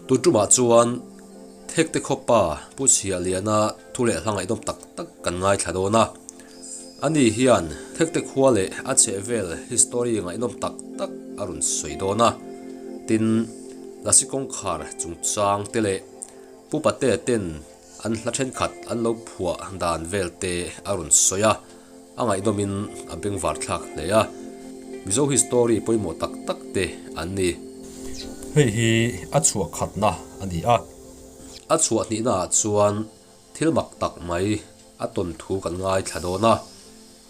Tun tumah chuan Thekte khawpa Pu Chhiahliana thu leh hla ngaihnawm tak tak kan ngaithla dawn a. Ani hian Thekte khua leh a chhehvel history ngaihnawm tak tak a rawn sawi dawn a. Tin, Lasi kawngkhar chungchang te leh Pu Patea ten an hla thenkhat an lo phuah dan vel te a rawn sawi a, a ngaihnawmin a bengvar thlak hle a, Mizo history pawimawh tak tak te an ni. Hei hi a chhuah khatna a ni a. A chhuah hnihna ah chuan thil mak tak mai a tawn thu kan ngaithla dawn a,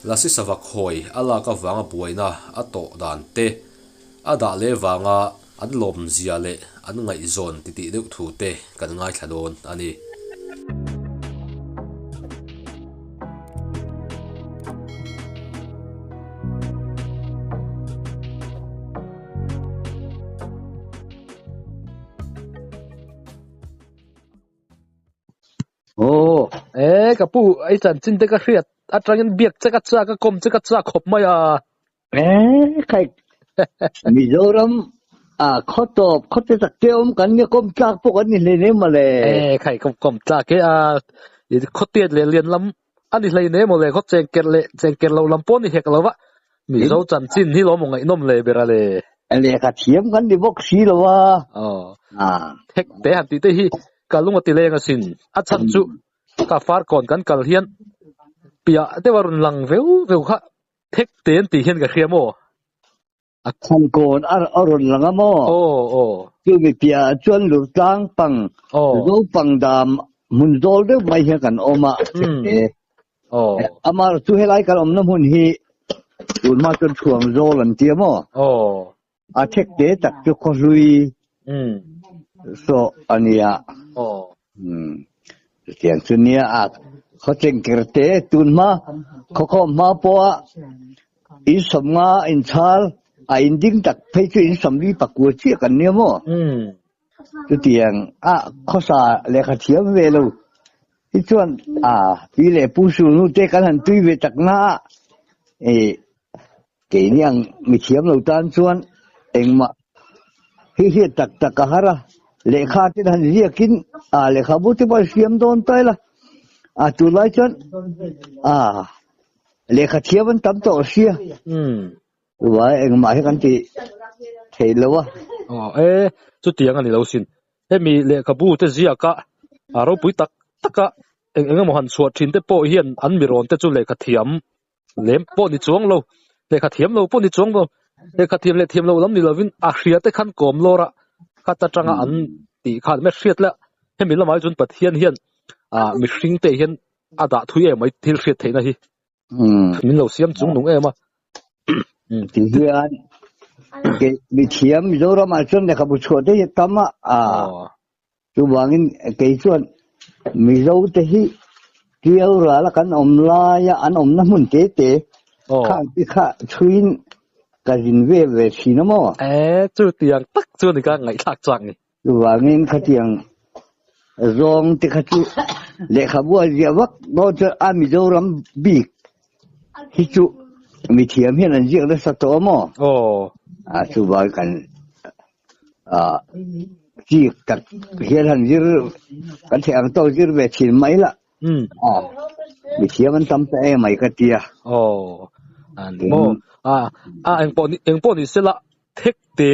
Lasi sava khawi a lak avanga buaina a tawh dan te, a dah leh vanga an lawmzia leh an ngaihzawn titih deuh thu te kan ngaithla dawn a ni. Aw, e ka pu i chanchin te ka hriat atangin biak che ka chak a kawm che ka chak khawp mai a. E khai Mizoram a khaw tawp khaw te tak te awm kan nia kawm tlak pawh kan ni hlei nem mawle. E khai kawm kawm tlak e a khaw tiat leh lian lam a ni hlei nem mawle khaw cheng ker leh cheng ker lo lam pawh ni hek lo va Mizo chanchin hi lawm ngaihnawm le ber a le. Lehkha thiam kan ni bawk si lo a. Aw. Thek te han tih te hi ka lung a ti leng asin. A chhan chu ka farkawn kan kal hian piah deuh a rawn lang veu veu kha thek te an tih hian ka hria maw? A khawnkawn a rawn lang a maw? Aw aw. Chumi piah ah chuan Lurtlang pang Zo pang dam hmun zawl deuh mai hian kan awm a thek te. Aw. Amah chu helai kan awmna hmun hi tun hma chuan Thuang zawl an ti a maw? Aw. A thek te tak chu khawhlui saw a nia. Aw. Chutiang chu nia a khaw chengker te tun hma khawkhawm hma pawha in sawmnga inchhal a inding tak phei chu in sawmli pakua chiah kan nia maw? Chutiang a khawsa lehkha thiam ve lo hi chuan a pi leh pu sulhnu te kan han tui ve tak na a e keini ang mi thiam lo tan chuan engmah hi hriat tak tak a har a lehkha te han ziakin a lehkhabu te pawh siam dawn ta ila a tunlai chuan a lehkha thiam an tam tawh sia. Uai engmah hi kan ti thei lo a. Aw e, chutiang a ni lo sin. Hemi lehkhabu te ziaka a ropui tak taka eng eng emaw han chhuah thin te pawh hian an mi rawn te chu lehkha thiam lem pawh ni chuang lo, lehkha thiam lo pawh ni chuang lo, lehkha thiam leh thiam lo lam ni lovin a hria te khan kawm lawr a, khat atanga an tih khan me hriat la hemi lamah hi chuan Pathian hian ah mihring te hian a dah thui em mai thil hriat theihna hi. Min lo siam chung nung em a. Ti hian ke mi thiam Mizoram ah chuan lehkhabu chhuah te hi tam a a chuvangin kei chuan Mizo te hi Tiau ral a kan awm lai a an awmna hmun te te khang te kha chhuiin ka zin ve ve thin a maw? E chu tiang tak chu ni ka ngaihthlak chak ni. Chuvangin khatiang zawng te kha chu lehkhabu a ziah vak dawn chuan a Mizoram bik hi chu mithiam hian an ziak nasa tawh a maw? Aw. A chuvang kan ah chik tak hian han zir kan theih ang tawk zir ve thin mai la. Aw mithiam an tam ta em mai ka tia. Aw. An maw? A a engpawh engpawh ni sela thek te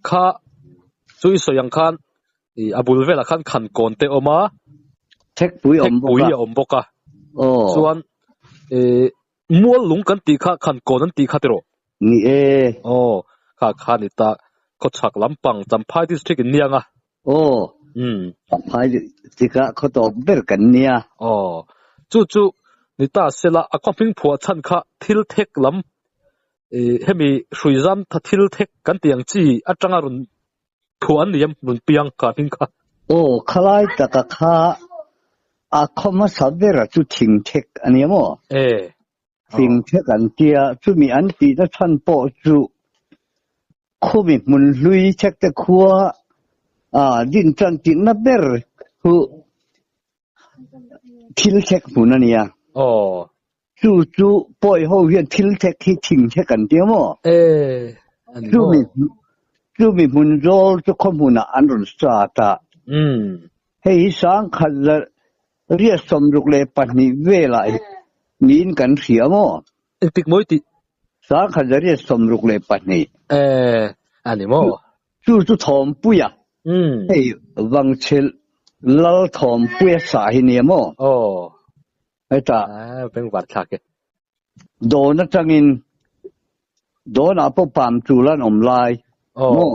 kha chu i sawi ang khan ih a bul velah khan khan kawn te a awm a Thekpui a awm bawk a. Thekpui a awm bawk a. Aw. Chuan ih mual lung kan tih kha khan kawn an tih kha tiraw? Ni e. Aw kha kha ni ta khawchhak lampang Champhai district in niang a. Aw. Umm. Champhai district ah khaw tawp ber kan nia. Aw. Chu chu ni ta sela a khaw hming phuah chhan kha thil thek lam Ih hemi hrui zam tha thil thek kan tih ang chi atanga rawn thuah an ni em rawn piang ka hming kha. Aw khalai taka kha a khaw hmasa bera chu thing thek a nia maw? E. Thing thek an tia chumi an tihna chhan pawh chu khumi hmun hlui thek te khua a din tan tihna ber chu Thil thek hmun a nia. Aw. Chu chu pawi ho hian thil thek hi thing thek an ti a maw? E, a ni maw? Chumi Chumi hmun zawl chu khaw hmunah an rawn sat a. Hei hi sangkhat zarh riat 62 velah niin kan hria maw? Engtik mawi tih? Sangkhat zarh riat 62. E, a ni maw? Chu chu Thawmpuia, hei Vangchhe Lal Thawmpuia sah hi nia maw? Aw. Hetah. A, bengvar thlak e. Dawn atangin dawnah pawh pam tul an awm lai maw?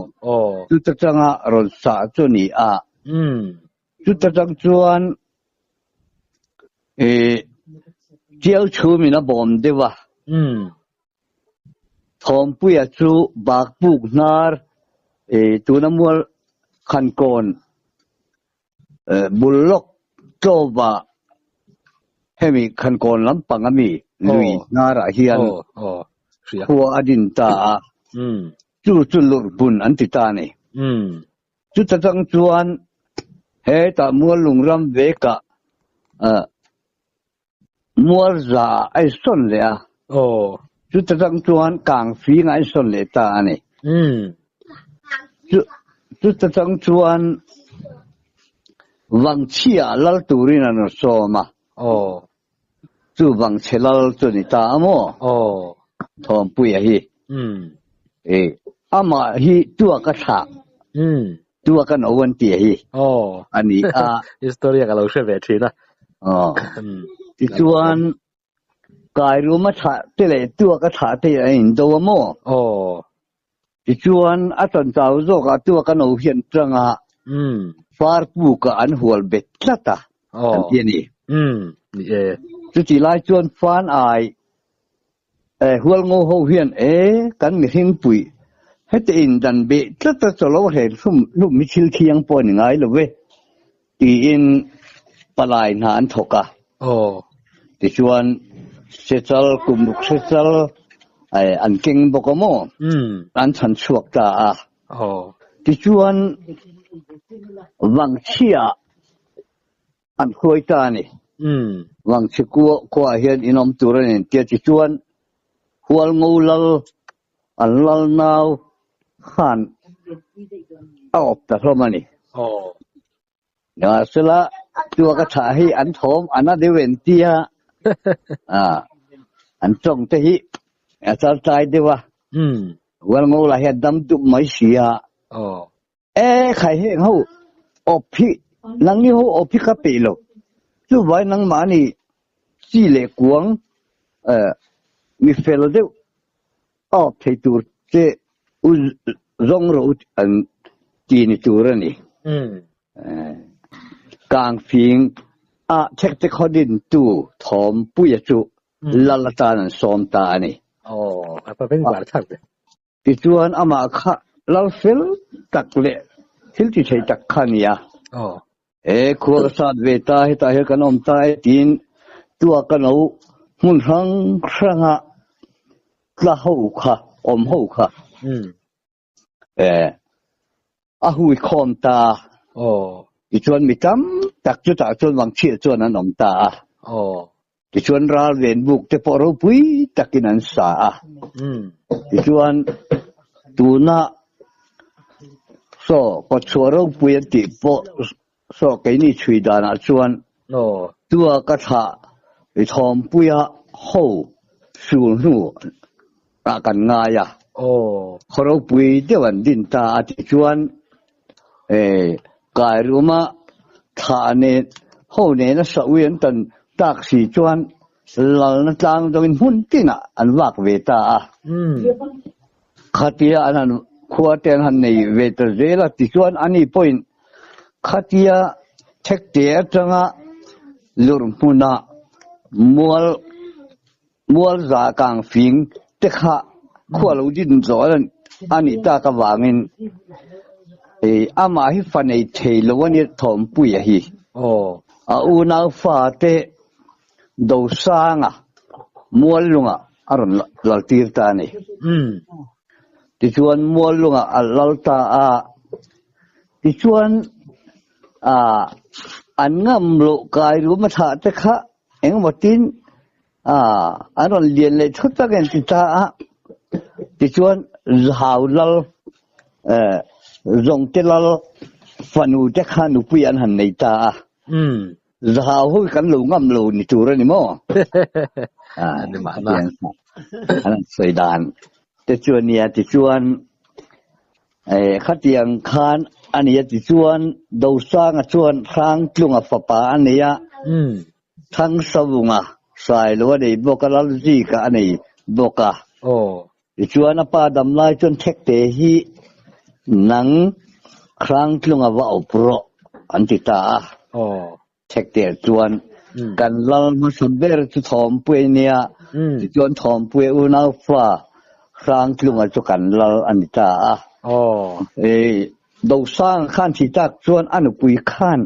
Chuta tanga rawn sah chu a ni a. Chuta tang chuan ih tiau chhumin a bawm deuh a. Thawmpuia chu bakpuk hnar ih tuna mual khankawn Bul lawk tlawva hemi Khankawn lampang a mi lui hnarah hian khua a din ta a, chu chu Lurhbun an ti ta a ni. Chuta tang chuan hetah Muallung ram vekah Mualza a insawn leh a, chuta tang chuan Kangfing a insawn leh ta a ni. Chuta tang chuan Vangchhia lal turin an rawn sawm a, chu Vangchhe lal chu a ni ta a maw? Thawmpuia hi amah hi tuak a thlah. Tua ka no an tih hi a ni a. I story a ka lo hre ve thin a. Tichuan Kairum a thlah te leh tua ka thlah te a indo a maw? Tichuan a tawn chau zawk ah tua ka no hian tang a farpuk ah an hual bet tlat a an ti a ni. Chutih lai chuan fan ai Hualngo ho hian e kan mihring pui heti in dan beh tlat a chawlo hren hlum hlum hi thil thiang pawh a ni ngai lo ve tiin palai hna an thawk a. Tichuan sechal kum ruk sechal an keng bawk a maw an chhan chhuak ta a. Tichuan Vangchhia An hruai ta a ni. Vangchhe khuaah hian in awm tur a ni tia tichuan Hualngo lal an lal nau khan a awp ta hlawm a ni. Nimahsela chua ka thah hi an thawm a na deuh en tia an tawng te hi a chaltlai deuh a. Hualngo lah hi a dam dup mai si a. E khai heng ho awp hi nangni ho awp hi ka peih lo chuvai nangmahni chi leh kuang mi fel deuh a awp thei tur che u zawng rawh u an ti ni tur a ni. Kangfing a thek te khaw din tu Thawmpuia chu lal atan an sawm ta a ni. Tichuan amah kha lal fel tak leh thil ti thei tak kha a ni a. He khua ka sat ve ta, hetah hian kan awm ta e tiin tua ka no hmun hrang hranga tla ho kha, awm ho kha a hui khawm ta. Tichuan mi tam tak chutah chuan Vangchhia chuan an awm ta a. Tichuan ral ven buk te pawh ropui takin an sa a. Tichuan tuna saw kawtchhuah ropui an tih pawh saw keini chhui danah chuan tua ka thlah i thawmpuia ho sul hnu ah kan ngai a. Khaw ropui deuh an din ta a tichuan Kai ruma thlah nen ho nena saui an tan tak si chuan lalna tlang zawngin hmun tinah an vak ve ta a. Khatia an han khua te an han nei ve ta zel a tichuan ani pawhin khatia thekte atanga lur hmuna mual Mual za kang fing te kha khua lo din zawh a nih tak avangin amah hi fa nei thei lo a nia Thawmpuia hi. A unau fa te Dosanga mual lungah a rawn lal tir ta a ni. Tichuan mual lungah a lal ta a, tichuan an ngam loh kai rum a thlah te kha Engemaw tin an rawn lian leh thut tak en ti ta a, tichuan Zahau lal Zawngte lal fanu te kha nupui an han nei ta a. Zahau ho hi kan lo ngam lo ni tur a ni maw? Ani mahna. An han sawi dan te chu a nia tichuan khatiang khan a nia tichuan Dosanga chuan Hrangtlunga fapa a nei a. Thangsavunga Sailo a nei bawk a, Lalzika a nei bawk a. Tichuan a pa dam lai chuan Thekte hi nang Hrangtlunga va awp rawh an ti ta a. Thekte chuan kan lal hmasa ber chu Thawmpuia a nia, tichuan Thawmpuia unau fa Hrangtlunga chu kan lal a ni ta a. Dosanga khan thi tak chuan a nupui khan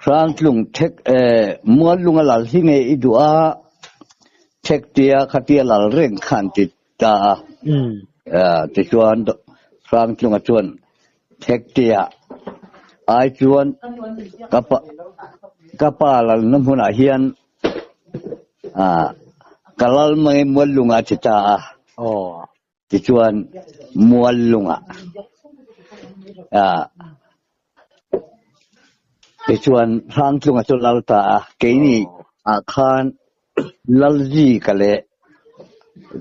Hrangtlung thek Muallung a lal hi nge i duh a, thek tia khatia lal reng khan ti ta a. Tichuan Hrangtlunga chuan thek tia ai chuan ka pa ka pa lalna hmunah hian ka lal mai Muallunga a ti ta a. Tichuan mual lungah tichuan Hrangtlunga chu lal ta a, keini ah khan Lalzika leh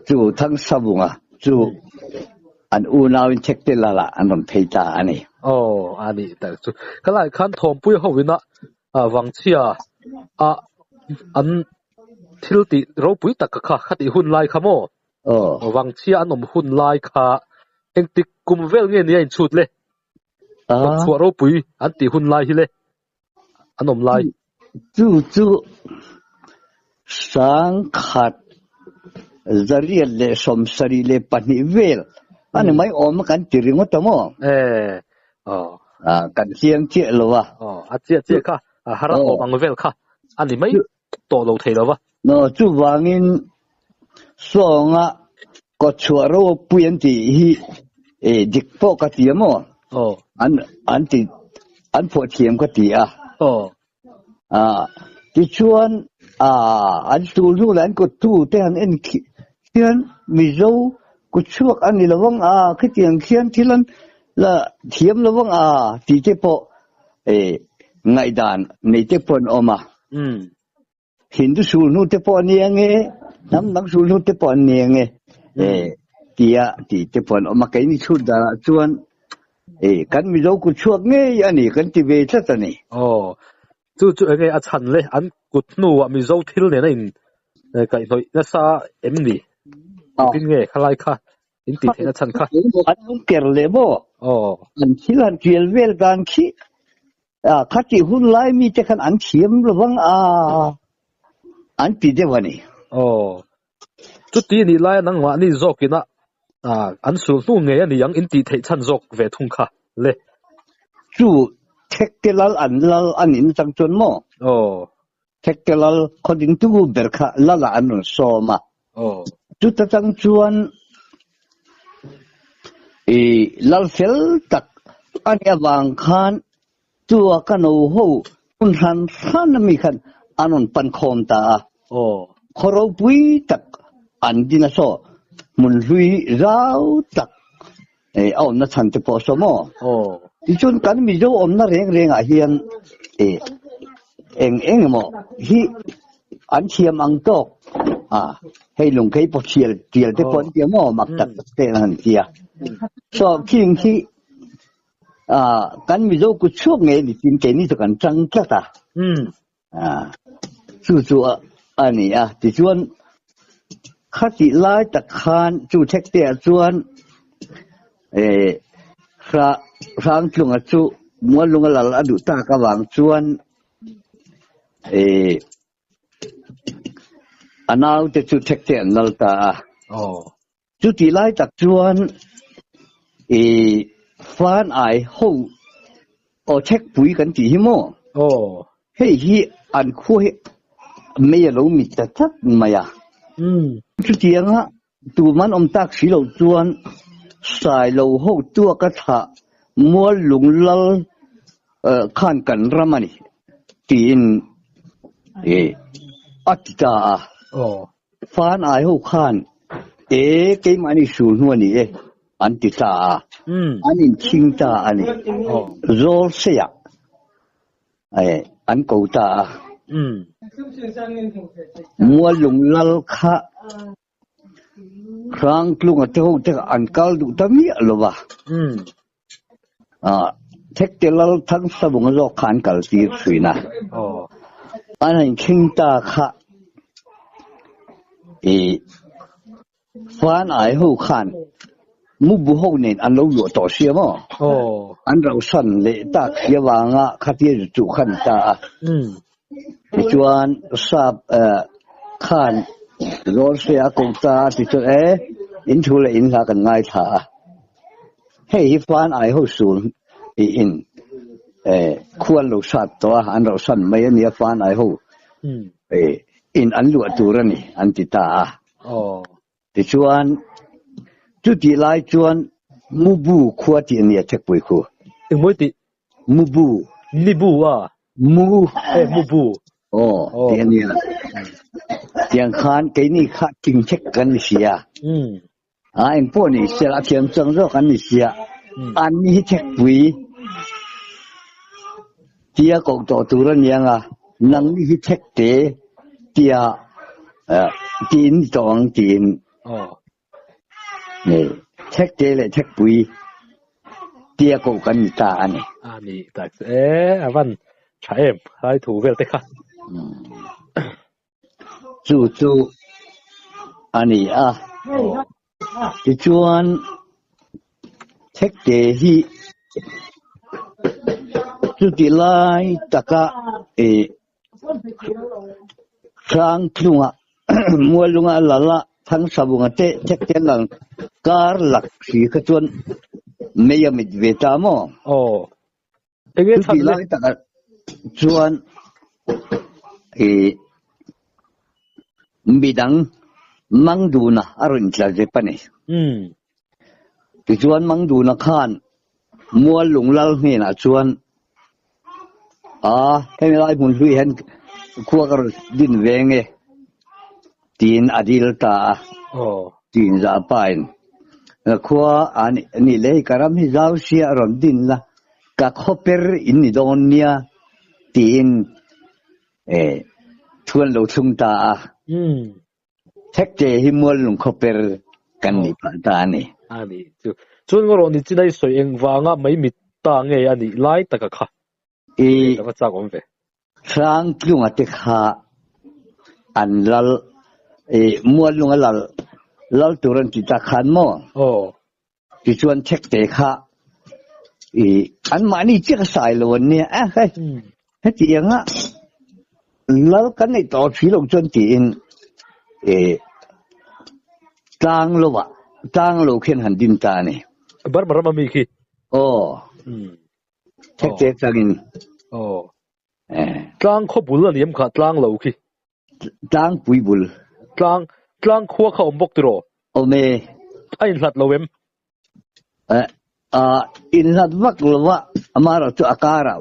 chu Thangsavunga chu an unauin Thekte Lal ah an rawn phei ta a ni. Aw, a nih tak chu. Ka lai khan Thawmpui ho ina Vangchhia a an thil tih ropui tak kha khatih hun lai kha maw? Aw. Vangchhia an awm hun lai kha engtik kum vel nge nia inchhut le? Kawtchhuah ropui an tih hun lai hi le an awm lai. Chu chu sangkhat zariat leh 72 vel a ni mai awm a kan ti ringawt a maw? E aw. Kan chiang chiah lo a. Aw a chiah chiah kha a har a awm ang vel kha a ni mai tawh lo thei lo va. Aw chuvangin sawnga kawtchhuah ropui an tih hi eh dik pawh ka ti a maw? Aw. An an ti an phuah thiam ka ti a. Aw. Ah tichuan ah an tul hnu leh an kut tu te han en khian Mizo kut chhuak a ni lovang a khitiang khian thil an la thiam lovang a tih te pawh eh ngaihdan nei te pawh an awm a. Hindu sulhnu te pawh a ni ang e, hnam dang sulhnu te pawh an ni ang e, eh tia tih te pawh an awm a. Keini chhut danah chuan eh kan Mizo kut chhuak ngei a ni kan ti ve tlat a ni. Aw, chu chu enge a chhan le? An kut hnuah Mizo thil nena in kaihhnawih nasa em ni? Engtin nge khalai kha in tih theihna chhan kha? An awm ker leh maw? Aw. An thil han tial vel dan khi A khatih hun lai mite khan an thiam lovang a, an ti deuh a ni. Aw, chuti nih laia nangmahni zawkina an sul hnu ngei a ni ang in tih theih chhan zawk ve thung kha le. Chu Thekte lal an lal a nih na chang chuan maw? Aw. Thekte lal khaw dingtu ber kha lalah an rawn sawm a. Aw. Chuta chang chuan i lal fel tak a nih avang khan chua ka no ho hun hran hran a mi khan an rawn pan khawm ta a. Aw. Khaw ropui tak an din a saw hmun hlui zau tak a awmna chhan te pawh a saw maw? Aw. Tichuan kan Mizo awmna reng rengah hian eng eng emaw hi an thiam ang tawk a, hei lungkhei pawh thial tial te pawh an tia maw mak tak tak te an han tia. So khing khi kan Mizo kut chhuak ngei a ni tin keini chu kan tang tlat a. Chu chu a ni a, tichuan khatih lai tak khan chu thekte ah chuan Hrangtlunga chu Muallunga lal a duh tak avang chuan a naute chu thekte an lal ta a. Chutih lai tak chuan i fan ai ho aw thekpui kan tih hi maw? Aw. Hei hi an khua hi mei a lo mit ta tlat mai a. Chutianga tuman awm tak si lo chuan Sailo ho tuaka thlah mual lung lal khan kan ram a ni tiin a ti ta a. Aw. Fan ai ho khan e keimahni sul hnu a ni e. An ti ta a, an inchhing ta a ni. Zawlseiah an ko ta a. Muallung lal kha Hrangtlunga te ho te an kal duh ta miah lo va. Thekte lal Thangsavunga zawk kha an kal tir thin a. An han thleng ta kha Fan ai ho khan Mubu ho nen an lo luah tawh sia maw? An rauhsan leh tak si avanga khatia zu chuh kha ni ta a. Tichuan sap khan Zawlse a ko ta a tichuan e in thu leh in hla kan ngaithla a. Hei hi fan ai ho sul tiin khu an lo sat tawh a, an rauhsan mai a nia fan ai ho in an luah tur a ni an ti ta a. Tichuan, chutih lai chuan Mubu khua tih a ni a Thekpui khu. Engmawi tih? Mubu. Nibu a? Mu. E, Mubu. Aw, tih a ni a. Tiang khan keini kha Tingthek kan ni si a. A engpawh ni se a thiam chuang zawk an ni si a. An ni hi Thekpui tia koh tawh tur a ni ang a, nang ni hi Thekte tia tiin ni tawh ang tiin Thekte leh Thekpui tia koh kan ni ta a ni. A ni tak chu e, a van tha em lai thu vel te kha. Chu chu a ni a. Tichuan Thekte hi chuti lai taka ih Hrangtlunga Muallunga lala Thangsavunga te Thekte lang kar lak si kha chuan mei a mit ve ta maw? Aw. Enge chhan le? Chuti lai takah chuan ih midang Mangduna a rawn tla zep a ni. Tichuan Mangduna khan Muallung lal hnenah chuan a hemi lai hmun hlui hian khua ka rawn din ve nge tiin a dil ta a. Tiin Zahpain khua a nih leh hei ka ram hi zau sia a rawn din la ka khawper in ni dawn nia tiin thu an lo thlung ta a. Thekte hi Muallung khawper kan nih phah ta a ni. A ni chu. Chuan ngaw rawh ni chin a i sawi eng vanga mai mit ta nge a nih lai taka kha. I Lava chak awm ve. Hrangtlunga te kha an lal i Muallunga lal lal tur an ti ta khan maw? Aw. Tichuan Thekte kha i anmahni chiah ka sai lo an nia a hei hetianga lal kan neih tawh thri lo chuan tiin i tlang lovah tlang lo khian han din ta a ni. Burma ram ami khi. Aw. Thekte changin. Aw. Tlang khaw bul a ni em kha tlang lo khi. Tlangpui bul. Tlang, tlang khua kha awm bawk tiraw? Awm e. A inhlat lo em? Eh, ah, inhlat vak lo va, amaherawh chu a karah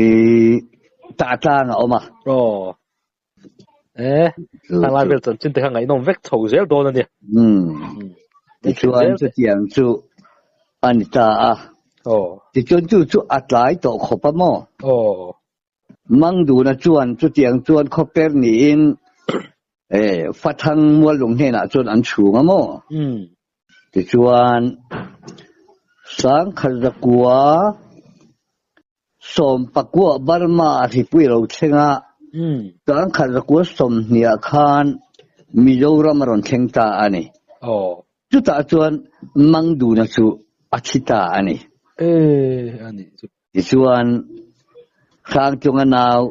ih tah tlang a awm a. Aw. Eh, hang lai vel chanchin te kha ngaihnawm vek chho zel dawn a nia. Umm. Tichuan chutiang chu a ni ta a. Aw. Tichuan chu chu a tlai tawh khawp a maw? Aw. Mangduna chuan chutiang chuan khawper niin Fathang Muallung hnenah chuan an chhung a maw? Tichuan, Sangkhat zakua sawmpakua Burma a hripui lo thleng a, Sangkhat zakua sawmhniah khan Mizoram a rawn thleng ta a ni. Chutah chuan Mangduna chu a thi ta a ni. Tichuan, Hrangchunga nau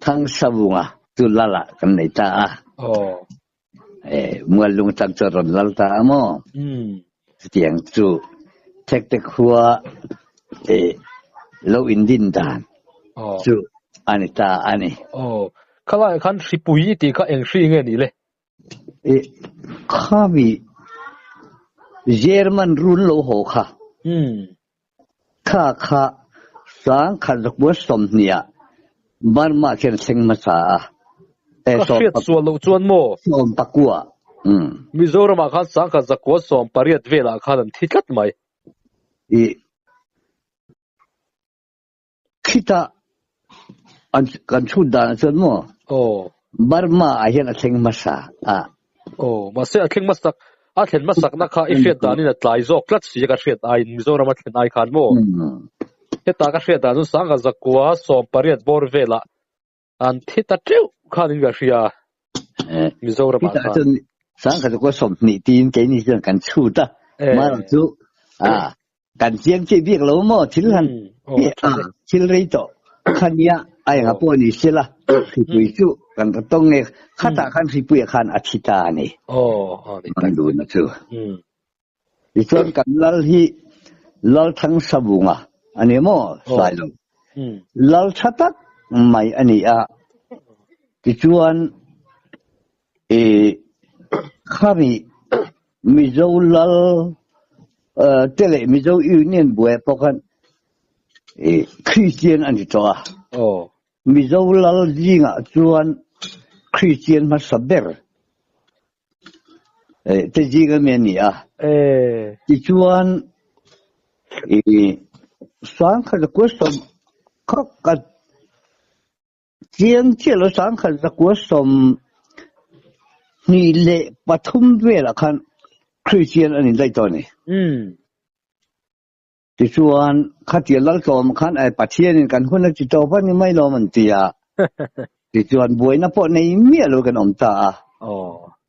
Thangsavunga chu Lal-ah kan nei ta a. Muallung chang chu a rawn lal ta a maw? Chutiang chu Thekte khua lo indin dan chu a ni ta a ni. Khalaiah khan hripui tih kha eng hri nge ni le? Khami German run lo haw kha. Kha kha sangkhat zakua sawmhnih ah Burma khian a thleng hmasa a. Ka hriat sual loh chuan maw? Sawmpakua. Mizoramah khan sangkhat zakua 18 velah khan an thi tlat mai. I khitah an kan chhut danah chuan maw Aw. Burma ah hian a thleng hmasa a. Aw, mahse a thleng hmasak, a thlen hmasakna kha i hriat danin a tlai zawk tlat si a ka hriat aiin Mizoram a thlen ai khan maw? Heta ka hriat dan chu sangkhat zakua 18 bawr velah An thi ta teuh khan in ka hria Mizoram ah khan. Chuan sangkhat zakua 20 tiin keini chuan kan chhut a. Mara chu a kan chiang chiah bik lo maw thil han thil rei tawh khania a enga pawh ni sela hripui chu kan ra tawng nge khatah khan hripui ah khan a thi ta a ni. Manduna chu. Tichuan kan lal hi Lalthangsavunga a ni maw Sailo? Lal tha tak mai a ni a. Tichuan i khami Mizo lal te leh Mizo Union buai pawh khan i Kristian a ni tawh a. Mizo lal zingah chuan Kristian hmasa ber te zing ami a ni a. Tichuan i sangkhat zakua sawm kha ka chiang chiah lo sangkhat zakua 23 velah khan Kristian a ni daih tawh a ni. Tichuan khatia Laltlawm khan ai Pathianin kan hun a ti tawp a ni mai lawm an ti a. Tichuan buaina pawh nei miah lo kan awm ta a.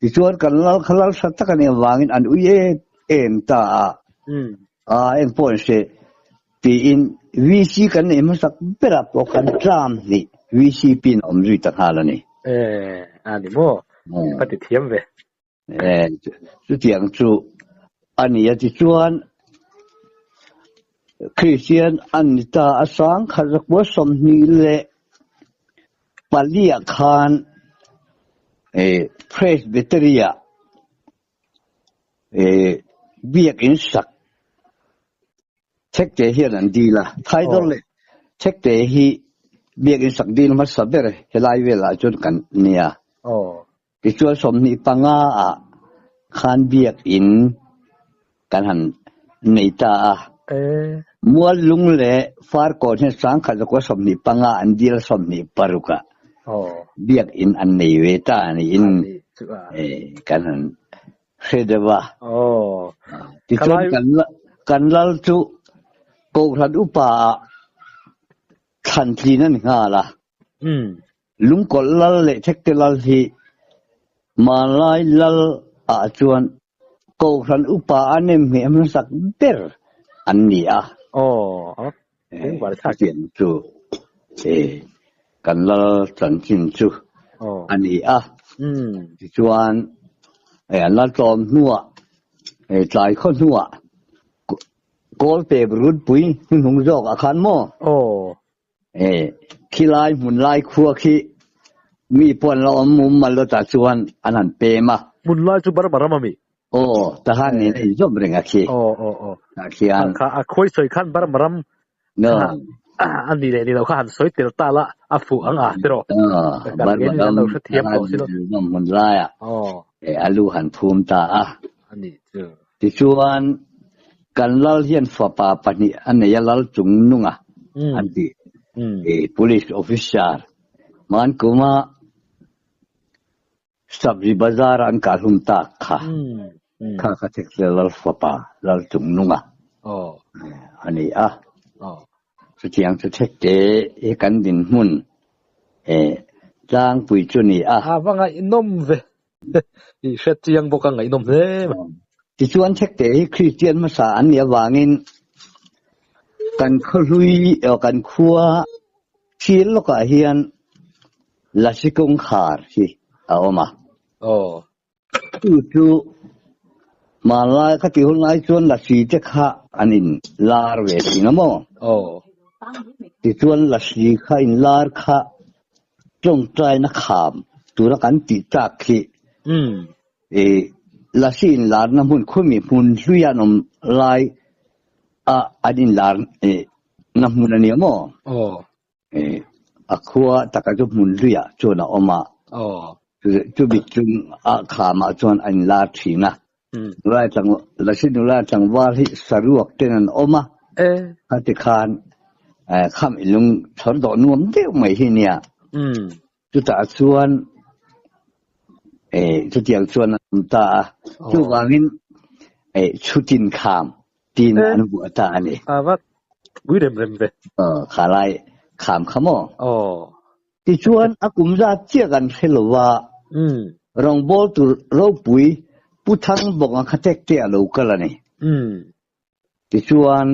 Tichuan kan lal kha lal hrat tak a nih avangin an ui em em ta a. A eng pawh an hre tiin VC kan neih hmasak berah pawh kan tlam hnih VCP in a awm zui ta nghal a ni. E, a ni maw? Ka ti thiam ve. Chutiang chu a ni a tichuan Kristian an ni ta a sangkhat zakua 24 ah khan Presbytery ah biakin sak Thekte hian an dil a, Thaidawr leh Thekte hi biakin sak dil hmasa ber helai velah chuan kan nia. Tichuan 25 ah khan biakin kan han nei ta a. Muallung leh Farkawn hian sangkhat zakua 25 an dil a 26 ah biakin an nei ve ta a niin kan han hre deuh a. Tichuan kan lal chu Kohhran upa ah thlantlin a ni nghal a. Lungkawlh lal leh Thekte lal hi hmanlai lal ah chuan Kohhran upa a nemhmeh hmasak ber an ni a. Chutiang chu kan lal chanchin chu a ni a. Tichuan an lal tlawm hnuah tlai khaw hnuah Kawlpe Runpui hnuhnung zawk ah khan maw? E, khilai hmun lai khua khi mi pawh an lo awm mum mal lo tah chuan an han pem a. Hmun lai chu Burma ram a mi? Aw, tahan nen a inzawm reng a khi. Aw, aw, aw. Tah khian. Kha a khawi sawi khan Burma ram kha a ni leh ni lo kha han sawi tel ta la a fuh ang a tiraw? Aw, Burma ram lo hrethiam tawh si lo. Hmun lai ah e a lu han phum ta a. A nih chu. Tichuan, kan lal hian fapa pahnih a nei a, lal chung nunga an ti. I police officer Mankuma Sabzi Bazar an kahhlum tak kha, kha kha thekte lal fapa lal chung nunga a ni a. Chutiang chu thekte hi kan dinhmun tlangpui chu ni a. A va ngaihnawm ve. I hriat chiang bawk a ngaihnawm hle mai. Tichuan Thekte hi Kristian hmasa an nih avangin kan khawhlui emaw kan khua thil lawkah hian Lasi kawngkhar hi a awm a. Chu chu hmanlai kha tih hun lai chuan Lasi te kha an in lar ve thin a maw? Tichuan Lasi kha in lar kha Tawngtaina kham tura kan tih tak khi i Lasi inlarna hmun khumi hmun hlui an awm lai a an inlar na hmun a nia maw? A khua taka chu hmun hluiah chuan a awm a. Chumi chung a khamah chuan a inlar thin a. Nula tlang, Lasi nula tlangval hi saruak ten an awm a. Khati khan kham i lung chhawr dawh nuam deuh mai hi nia. Chutah chuan chutiang chuan an awm ta a. Chuvangin chhutin kham tin an vuah ta a ni. A va pui rem rem ve. Kha lai kham kha maw? Tichuan a kum zat chiah kan hre lo va, rawngbâwl tur ropui Pu Thangbawnga kha tek te a lo kal a ni. Tichuan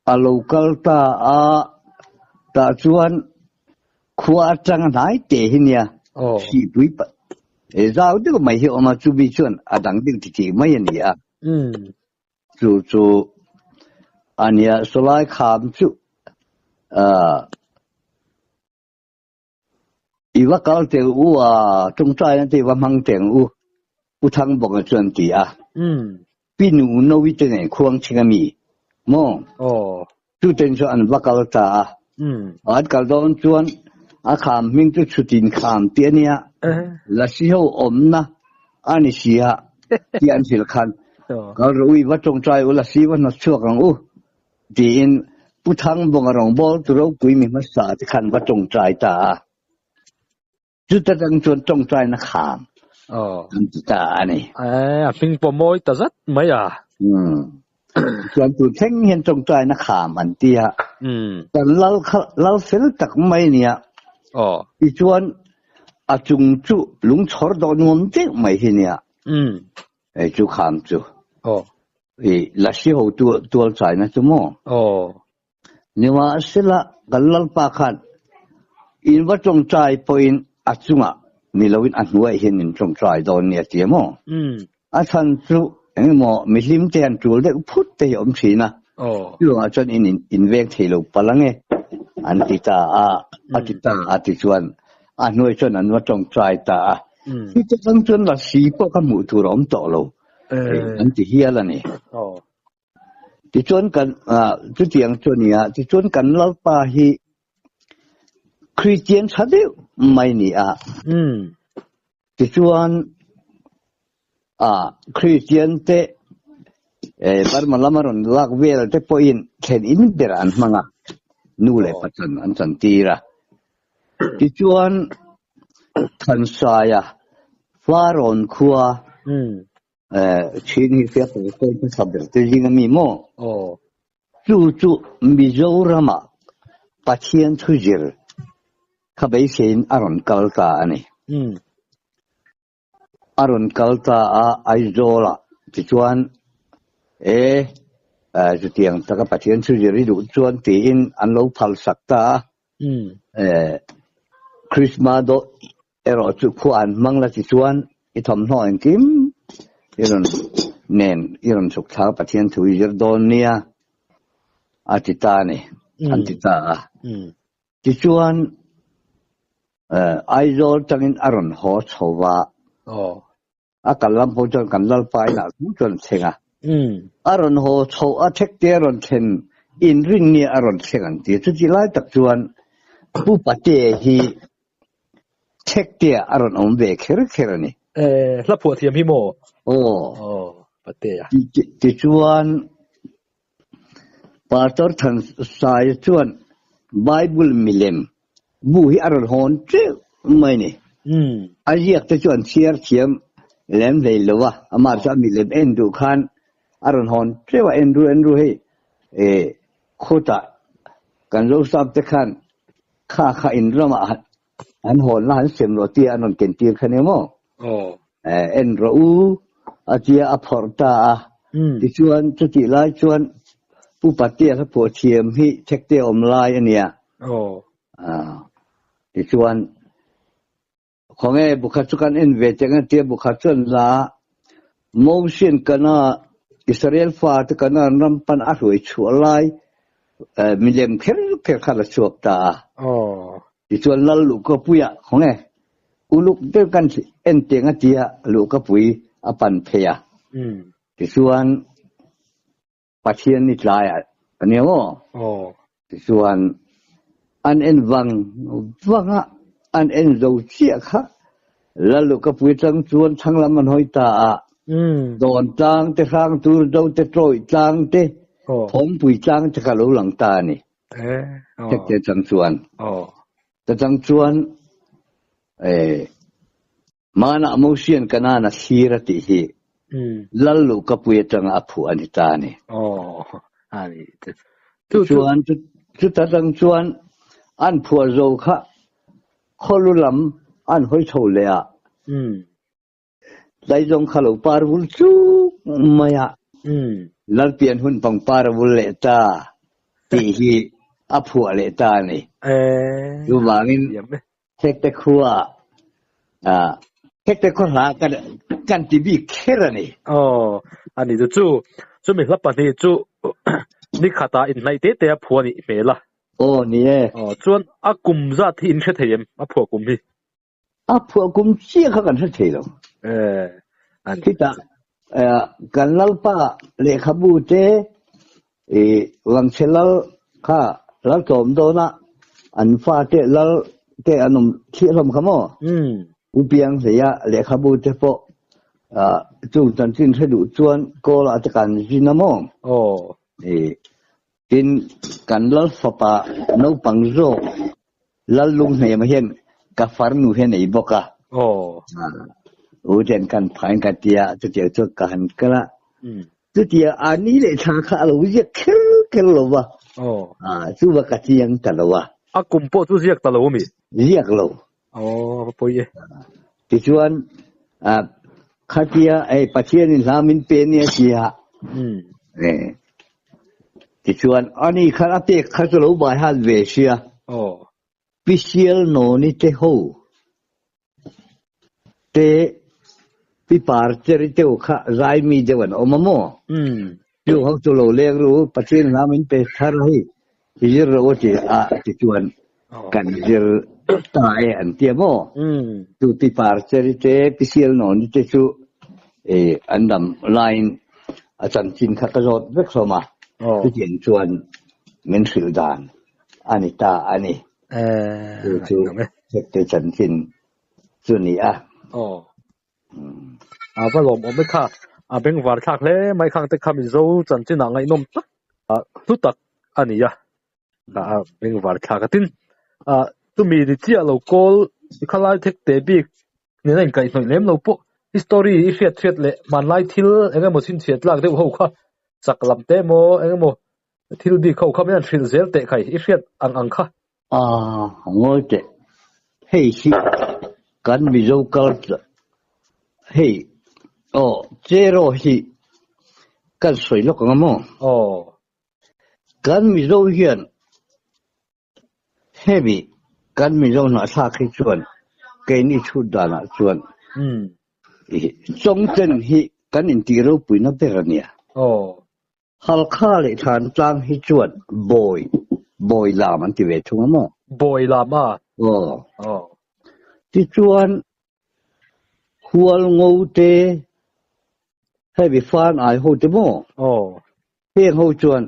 a lo kal ta a, tah chuan khua atanga hnai te hi nia, hripui zau deuh mai hi a awm a, chumi chuan a dang deuh titih mai a ni a. Chu chu a nia, sawlai kham chu i va kal teng u a, tawngtaina te i va hmang teng u, Pu Thangbawnga chuan ti a. Pi Nu Novi te nen khuang chhing a mi maw? Chu ten chuan an va kal ta a. An kal dawn chuan a kham hming chu chhutin kham tih a nia, Lasi ho awmna a ni si a tih an hrilh khan, Kal rawh u i va tawngtai u, Lasi va hnawt chhuak ang u tiin Pu Thangbawnga rawngbâwl tu ropui mi hmasa te khan va tawngtai ta a. Chuta tang chuan tawngtaina kham an ti ta a ni. A hming pawh mawi ta zat mai a. Chuan tu thleng hian tawngtaina kham an ti a. Kan lal kha lal fel tak mai nia. Tichuan a chung chu lungchhawr dawh nuam deuh mai hi nia. Hei chu kham chu. I lasi ho tual chaina chu maw? Nimahsela, kan Lalpa khan in va tawngtai pawhin a chungah ni loin a hnuaiah hian in tawngtai dawn nia ti a maw? A chhan chu engemaw mihlim te hian tul deuh phut te hi a awm thin a, chuvangah chuan in in veng thei lo palh ange an ti ta a, a ti ta a ti chuan a hnuai chuan an va tawngtai ta a. Chutah chang chuan lasi pawh kha hmuh tur a awm tawh lo an ti hial a ni. Tichuan kan chutiang chu a ni a, tichuan kan Lalpa hi Kristian tha deuh mai ni a. Tichuan Kristian te Burma lama rawn lak vel te pawhin thlen in ber an hmang a, nu leh pa chan an chan tir a. Tichuan Thansaia Farawn khua Chin hi fia pawl kawi hmasa ber te zing a mi maw? Chu chu Mizorama Pathian thu zir kha beiseiin a rawn kal ta a ni. A rawn kal ta a Aizawlah tichuan e chutiang taka Pathian thu zir i duh chuan tiin an lo phal sak ta a. Christmas dawh erawh chu khua an hmang la tichuan i thawmhnaw engkim i rawn nen i rawn chhuk thlak Pathian thu i zir dawn nia a ti ta a ni an ti ta a. Tichuan Aizawl tangin a rawn haw chho va. A kal lam pawh chuan kan Lalpa inah chu chuan a thleng a. A rawn haw chhoh a thek te a rawn thlen inring nia a rawn thleng an ti a. Chuti lai tak chuan Pu Patea hi thek te ah a rawn awm ve kher kher a ni. Hla phuah thiam hi maw? Aw. Aw, Patea. Tichuan Pastor Thansaia chuan Bible milem bu hi a rawn hawn teuh mai ni. A ziak te chu an chhiar thiam lem hlei lo a, amah chu a milem en duh khan a rawn hawn teuh a, en ru en ru hei khawtah kan Zosap te khan kha kha in ramah an hawn la an sem rawh tia an rawn ken tir kha nia maw? En rawh u a tia a phawrh ta a. Tichuan chutih lai chuan Pu Patea hla phuah thiam hi thekte awm lai a nia. Tichuan khawnge bukhat chu kan en ve teng a tia bukhat chuan la Mosian kana Israel fate kana an ram pan a hruai chhuah lai milem kher kher kha la chhuak ta a. Tichuan Lal Luhkapuia khawnge uluk deuh kan en teng a tia Luhkapui a pan phei a. Tichuan Pathian ni tlaiah a nia maw? Tichuan an en vang vang a, an en zo chiah kha. Lalluhkapui atang chuan thlang lam an hawi ta a, Dawn tlang te, Hrangtur do te, Tawih tlang te, Thawmpui tlang te kha a lo lang ta a ni. Thekte atang chuan. Ta tang chuan Hmanah Mosian Kanaan a thlir a tih hi Lal Luhkapui atanga a phuah a ni ta a ni. Tichuan chuta tang chuan an phuah zo kha khawlu lam an hawi chho leh a, Tlaizawng kha lo par vul chuk mai a, Lalpian hun pangpar a vul leh ta tih hi a phuah leh ta a ni. Chuvangin Thekte khua ah Thekte khaw hla kan kan ti bik kher a ni. Aw, a ni chu chu. Chumi hla pahnih chu nikhatah inhnaih te te a phuah a nih hmel a. Aw, ni e. Aw, chuan a kum zat hi in hre thei em? A phuah kum hi. A phuah kum chiah kha kan hre thei lo. Eh, a ni. Khitah kan Lalpa lehkhabu te I Vangchhe lal kha lal tlawm dawn a, an fate lal te an awm thliah hlawm kha maw? U Pianghleia lehkhabu te pawh chung chanchin hre duh chuan kawl ah te kan zin a maw? I tin kan lal fapa naupang zawk lal Lunghnema hian ka farnu hi a nei bawk a. U ten kan phain ka tia chutiang chu ka han kal a. Chutia a ni leh thla kha a lo ziak kher kher lo va, chu va ka chiang ta lo a. A kum pawh chu ziak ta lo ami? Ziak lo. Aw, va pawi e. Tichuan, khatia hei Pathianin hla min pe nia tia, tichuan ani khan a pek kha chu lo bai hat ve sia. Pisial Noni te ho Te pi par cheri teu kha zai mi deuh an awm a maw? Chu ho chu lo leng ru, Pathian hla min pe thar hei i zir rawh u ti a ti chuan kan zir ta e an ti a maw? Chu pi par cheri te pi sial nawni te chu an dam laiin a chanchin kha ka zawt vek hlawm a, chutiang chuan min hrilh dan a ni ta a ni. Chu chu Hekte chanchin chu ni a. Aw. A va lawm awm e kha. A bengvar thlak hle mai khang te kha Mizo chanchin ah ngaihnawm tak hlu tak a ni a. A bengvar thlak a tin. Chumi ni chiah lo kawl khalai Thekte bik nena inkaihhnawih lem lo pawh history i hriat hriat leh hmanlai thil eng emaw chhinchhiah tlak deuh ho kha chak lam te emaw eng emaw Thil bik ho kha min han hrilh zel teh khai, i hriat ang ang kha. A ngawi teh, hei hi kan Mizo culture hei aw Cheraw hi kan sawi lawk ang a maw? Aw. Kan Mizo hian Hemi kan Mizo hnahthlak hi chuan keini chhut danah chuan Chawngchen hi kan intih ropuina ber a nia. Halkha leh Thantlang hi chuan Bawi, Bawi lam an ti ve thung a maw? Bawi lam a? Aw. Tichuan Hualngo te, hemi Fan ai ho te maw? Aw. Heng ho chuan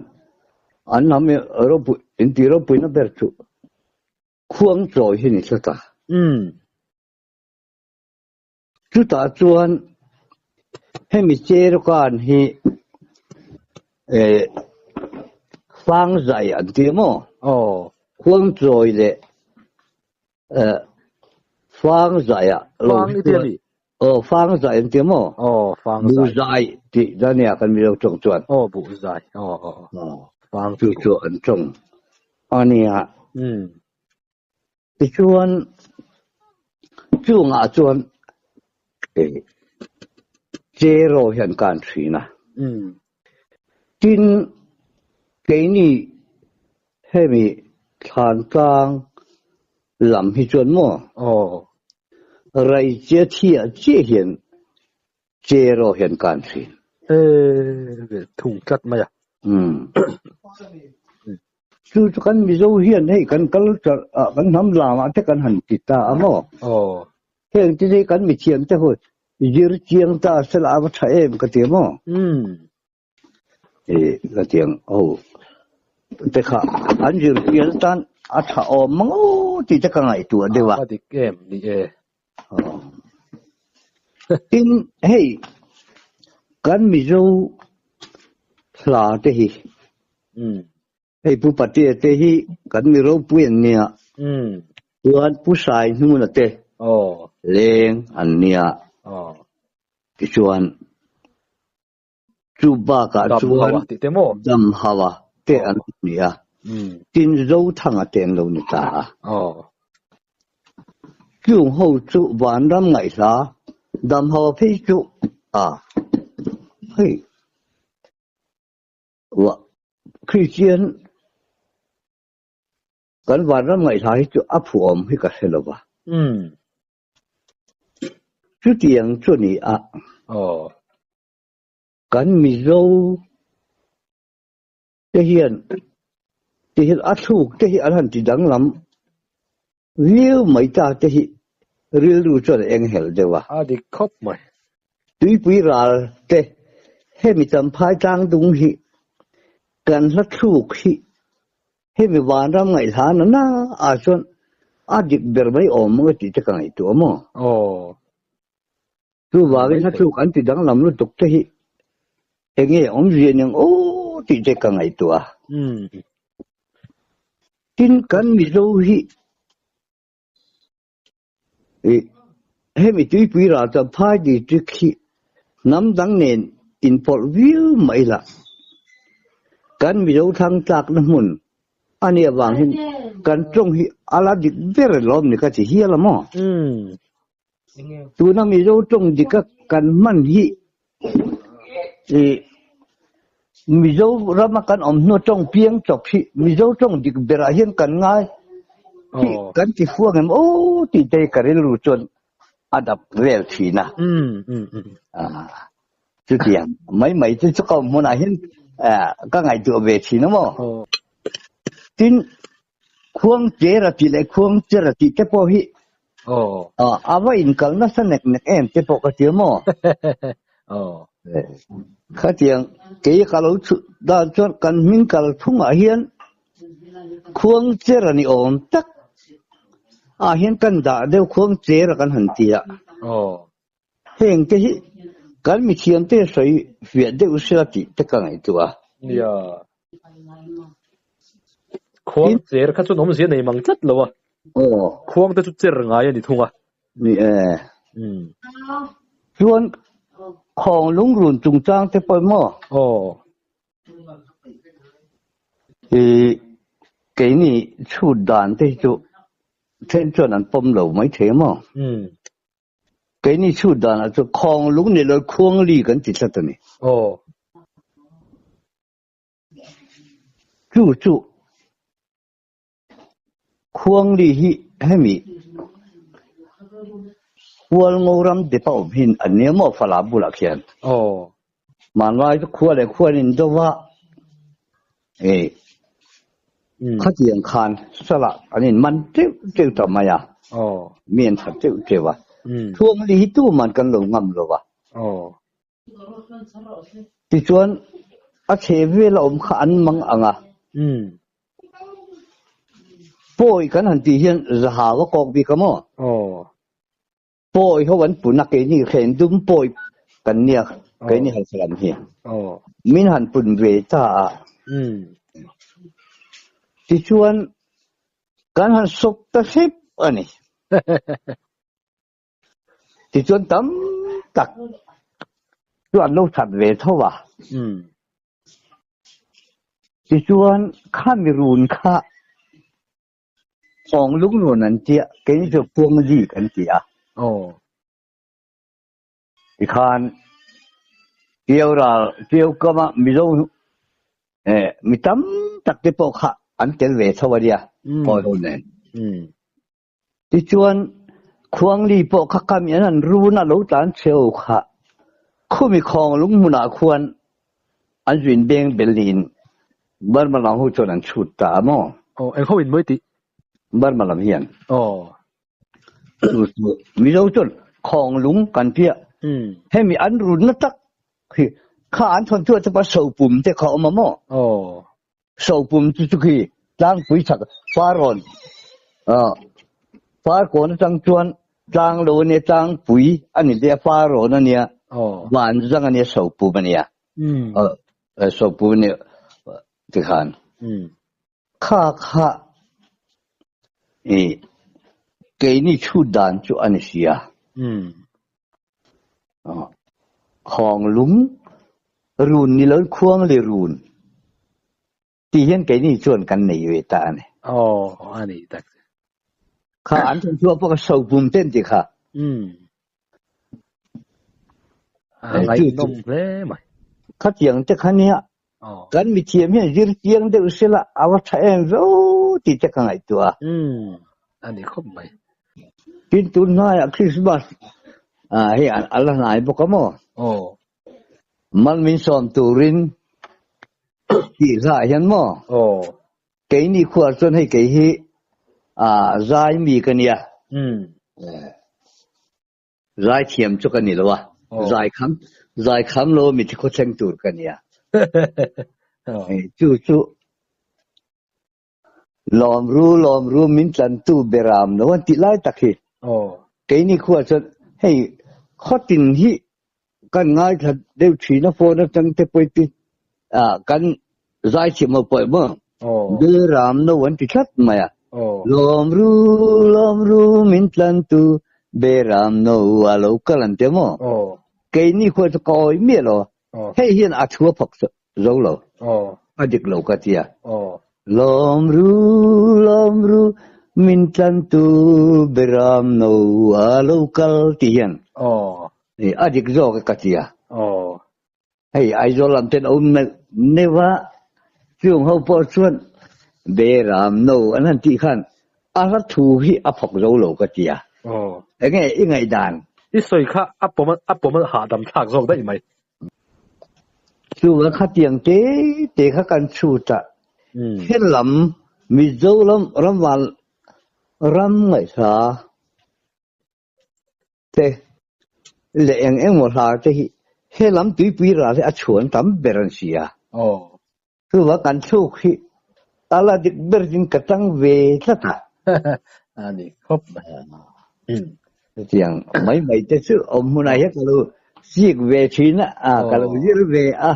an hnam ropui, intih ropuina ber chu Khuangchawi hi ni tlat a. Chutah chuan hemi Cherokan hi eh Fangzai an ti maw? Aw. Khuangchawi leh eh Fangzai ah lo Fang i ti a mi? Aw, Fangzai an ti maw? Aw, Fangzai. Buhzai tih dan nia kan Mizo tawng chuan. Aw, Buhzai. Aw, aw, aw. Aw. Fang Chu chu an tawng a nia. Umm. Tichuan chungah chuan Cheraw hian kan thin a. Tin, keini hemi Thlantlang lam hi chuan maw Raichia thiah chiah hian Cheraw hian kan thin. Thung tlat mai a. Chu chu kan Mizo hian hei kan culture ah kan hnam lam ah te kan han ti ta a maw? Aw. Heng te hi kan mithiam te ho zir chiang ta sela a va tha em ka ti a maw? Umm. E ka ti ang ho te kha an zir chian tan a tha awm mang aw tih te ka ngaihtuah deuh a. A dik em ni e. Aw. Tin, hei kan Mizo hla te hi, hei Pu Patea te hi kan mi ropui an nia, chuan Pu Saihnuna te leng an nia, tichuan Chu bakah chuan Damhawa te an ni a, tin Zothanga te an lo ni ta a. Chung ho chu vanram ngaihhla Damhawa phei chu a hei Kristian kan vanram ngaihhla hi chu a phuahawm hi ka hre lo va. Chutiang chu a ni a. Kan Mizo te hian ti hian a thluk te hi an han ti danglam viau mai ta te hi rilru chuan a eng helh deuh a. A dik khawp mai. Tuipui ral te hemi champhai tlang dung hi kan hla thluk hi hemi vanram ngaihhlan a na ah chuan a dik ber mai awm ang a tih te ka ngaihtuah maw? Aw. Chuvangin hla thluk an ti danglam lutuk te hi eng nge awmzia ning aw tih te ka ngaihtuah a. Tin kan Mizo hi hemi tuipui ral Champhai district hi hnam dang nen inpawlh viau mai la. Kan Mizo thlang tlakna hmun a nih avang hian kan tawng hi a la dik ber lawm ni ka ti hial a maw? Tuna Mizo tawng dika kan hman hi ih Mizo rama kan awm hnu tawng piang chawp hi Mizo tawng dik berah hian kan ngai hi kan ti fuang em aw tih te hi ka rilru chuan a dap vel thin a. Chutiang mai mai chu chu ka awm hmunah hian ka ngaihtuah ve thin a maw. Tin, Khuangchera tih leh Khuangchera tih te pawh hi a va inkal nasa nek nek em te pawh ka tia maw? Khatiang kei ka lo chhut dan chuan kan hming kal thungah hian Khuangchera ni awm tak ah hian kan dah deuh Khuangchera kan han ti a. Heng te hi kan mithiam te sawi fiah deuh sela tih te ka ngaihtuah a. Nia. Khuang cher kha chuan awmzia nei mang tlat lo a. Aw. Khuang te chu cher ngai a ni thung a. Ni e. Chuan khawng lungrun chungchang te pawh maw? Aw. I keini chhut dan te hi chu then chuan an pawm lo maithei a maw? Keini chhut danah chu khawng lung ni lo khuang li kan ti tlat a ni. Aw. Chu chu khuang li hi hemi Hualngo ram depa awm hin an nia maw Fala bulah khian. Aw. Hmanlai chu khua leh khua an indo va, e khatiang khan salah an in man teuh teuh ta mai a, mi an that teuh teuh a, Thuangli hi tuman kan lo ngam lo va. Tichuan a chhe vel a awm kha an mang ang a, pawi kan han tih hian zahau a kawk bik a maw? Pawi ho an pun a, keini khen dum pawi kan nia, keini han salam hi. Min han pun ve ta a. Tichuan kan han sawp ta hrep a ni. Tichuan tam tak chu an lo that ve tho a. Tichuan khami run kha Awng lungrun an tia, keini chu Puangli kan ti a. Tikhan Tiau ral, Tiau kama Mizo mi tam tak te pawh kha an tel ve tho a nia, Pawi ho nen. Tichuan Khuangli pawh kha kami an han run a lo tlan chheu kha khumi khawng lung hmunah khuan an zuin beng bel niin Burma lam ho chuan an chhut ta a maw? Aw, eng ho in mawi tih? Burma lam hian. Aw. Chu chu Mizo chuan khawng lung kan tia. Hemi an runna tak hi kha an thawn chu chupa sopum te kha awm a maw? Aw. Sopum chu chu khi tlangpui chak Farrawn, Farkawn atang chuan. Tlang lo a nia, tlangpui a ni hle a, pa rawn a nia, van zang a nia, sopum a nia. Sopum a nia tikhan. Kha kha i keini chhut dan chu a ni sia. Khawng lung run ni loin khuang le run. Tih hian keini chuan kan nei ve ta a ni. Aw, a ni tak. Kha an thlen chhuah pawh ka sopum ten ti kha. Umm. A ngaihnawm hle mai. Khatiang te kha nia. Kan mithiam hian zir chiang deuh sela a va tha em vo tih te ka ngaihtuah a. Umm, a ni khawp mai. Tin tun hnaiah Christmas hei a la hnai bawk a maw? Aw. Mal min sawm turin tih hlah hian maw? Aw. Keini khuar chuan hei kei hi zai mi ka nia. Zai thiam chu ka ni lo a. Zai kham zai kham lo mi thi khawthleng tur ka nia. Chu chu Lawm ru lawm ru min tlantu beram lo an tih lai tak hi. Keini khua chuan hei khawtin hi kan ngaithla deuh thin a phone atang te pawh hi kan zaithiam ho pawh emaw beram no an ti tlat mai a. Lawm ru lawm ru min tlantu beram no a lo kal an ti emaw. Keini khua chu ka awih miah lo. Hei hian a thu a phawk zo lo. A dik lo ka tia. Lawm ru, lawm ru, min tlantu beram no a lo kal ti hian. A dik zawk e ka tia. Hei Aizawl lam ten awm neuh neuh a, chung ho pawh chuan beram no an han tih khan a hla thu hi a phawk zo lo ka tia. Enge i ngaihdan? I sawi kha a pawm a pawm a hahdam thlak zawk daih mai. Chuvang khatiang te te kha kan chhut a, he lam Mizoram ramval ram ngaihhla te leh eng engmaw hla te hi he lam tuipui ral hi a chhuan tam ber an si a. Chuvang kan thluk hi a la dik ber in ka tang ve tlat a. A ni khawp mai. Chutiang mai mai te chu awm hmunah hian ka lo chik ve thin a, ka lo zir ve a.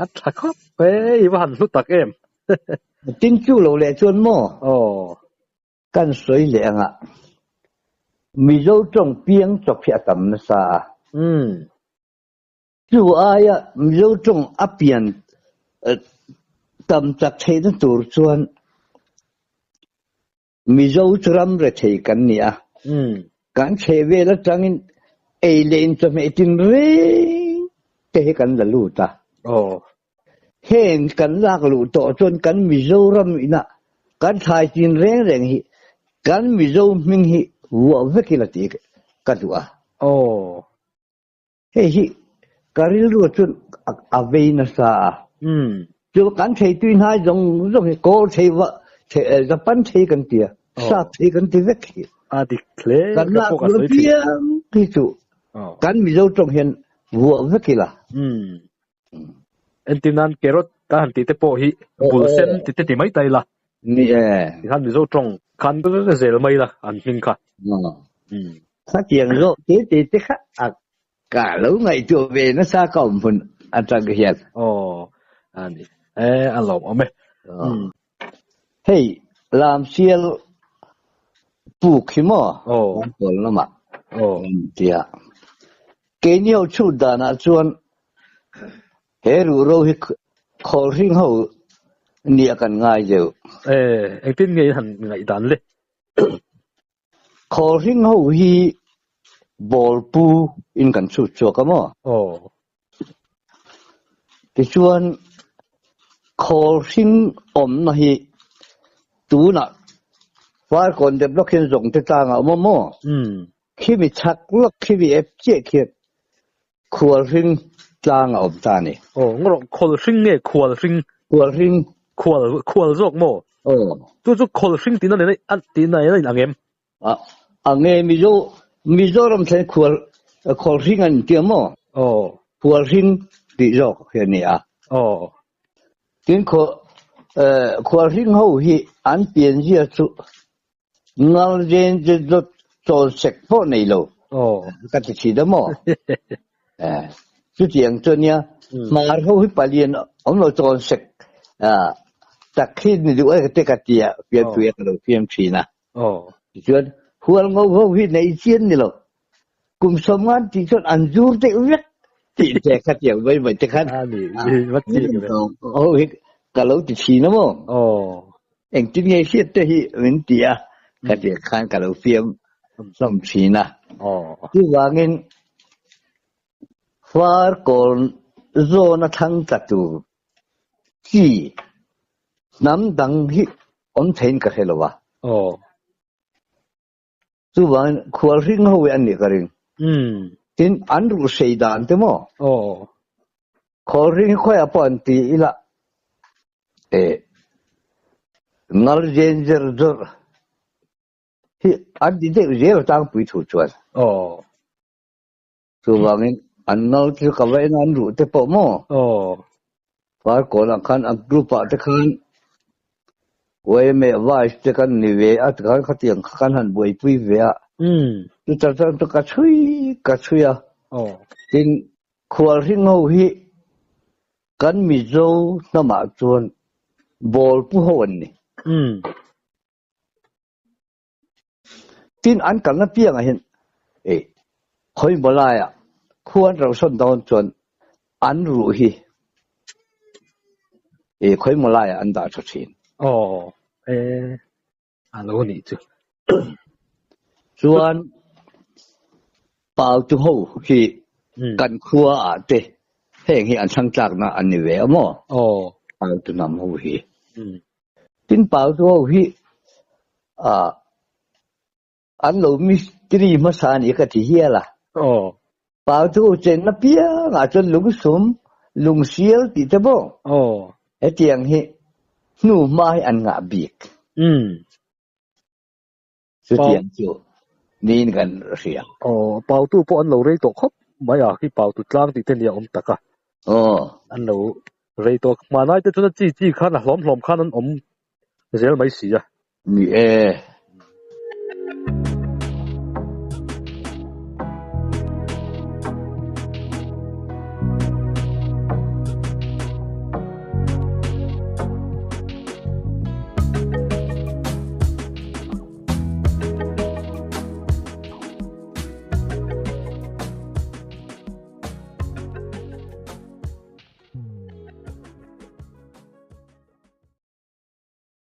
A tha khawp mai, i va han hlu tak em. Tin chu lo leh chuan maw? Kan sawi leh anga Mizo tawng piang chawp hi a tam nasa a. Chu aia Mizo tawng a pian tam chak theihna tur chuan Mizo chu ram rethei kan ni a, kan chheh vel atangin ei leh in chawhmeh tin reng te hi kan la lut a. Heng kan lak luh tawh chuan kan Mizoram inah kan thlai tin reng reng hi kan Mizo hming hi vuah vek ila tih ka duh a. Hei hi ka rilru chuan a vei nasa a. Chu kan thei tui hnai zawng zawng hi kawl thei va Japan thei kan ti a, sap thei kan ti vek hi. A dik hle kan lak luh apiang hi chu kan Mizo tawng hian vuah vek ila. Entir nan carrot kan han tih te pawh hi bul sen ti te ti mai ta ila. Ni e. Tikhan Mizo tawng khan zel mai ila an hming kha. Khatiang zawh te te te kha a ka lo ngaihtuah ve nasa ka awm hun atang hian. Aw a ni e a lawm awm e. Hei Lamsial puk hi maw Lamkawl lamah tia keini ho chhut danah chuan he ruhro hi khawlhring ho nia kan ngai deuh. E engtin nge in han ngaihdan le? Khawlhring ho hi bawlpu in kan chhut chhuak a maw? Aw. Tichuan khawlhring awmna hi tunah Farkawn develop hian zawng te tlangah a awm a maw? Khimi chhak lawk khimi ep chiah khian khualhring tlang a awm ta a ni. Aw, ngarawh khawlhring nge khualhring? Khualhring. Khual, khual zawk maw? Aw. Chu chu khawlhring tihna nen a tihna nen a inang em? A, a nge Mizo, Mizoram thlen khual, khawlhring an inti a maw? Aw. Khualhring tih zawk hi a ni a. Aw. Tin khual, khualhring ho hi an pianzia chu ngal zen zet zawt. Chawl sek pawh nei lo ka ti thin a maw? Chutiang chu ania hmar ho hi palian awm lo chawl sek tak hi ni duh e te ka ti a, fiamthui a ka lo fiam thin a. Tichuan hual ngo ho hi nei chian ni lo, kum sawmngan tih chuan an zur deuh vek tih te kha tiang mai mai te khan ho hi ka lo ti thin a maw? Engtin nge hriat te hi min ti a, ka tih khan ka lo fiam hlawm thin a. Chuvangin far kawl zawna thlang tla tur chi hnam dang hi awm theiin ka hre lo a. Chuvangin khual hring ho hi an nih ka ring. Tin, an ruh hrei dan te maw? Khual hring hi khawiah pawh an ti ila eh ngal zen zer zawrh hi an ti deuh zel a tlangpui thu chuan. Chuvangin an ngal chu ka va en a an ruh te pawh maw? Farkawn ah khan a group ah te khan YMA vice te kan ni ve a tikhan khatiang kha kan han buaipui ve a. Chuta chuan chu ka chhui ka chhui a. Tin khualhring ho hi kan Mizo hnamah chuan ball pu ho an ni. Tin an kalna piangah hian eh khawimaw laiah khua an rauhsawn dawn chuan an ruh hi eh khawimaw laiah an dah tha thin. Aw eh a lo nih chu. Chuan Pautu ho hi kan khua ah te heng hi an thlang tlakna an ni ve a maw? Aw. Pautu hnam ho hi. Tin Pautu ho hi ah an lo mistiri hmasa a ni ka ti hial a. Aw. Pautu ho chenna piang ah chuan lungsum, lungsial tih te maw? Aw. Hetiang hi hnu hma hi an ngah bik. Chutiang chu niin kan hria. Aw, Pautu pawh an lo rei tawh khawp mai a, khi Pautu tlang tih te nia awm tak a. Aw. An lo rei tawh. Hmanai te chuan a chi chi khan a hlawm hlawm khan an awm zel mai si a. Ni e.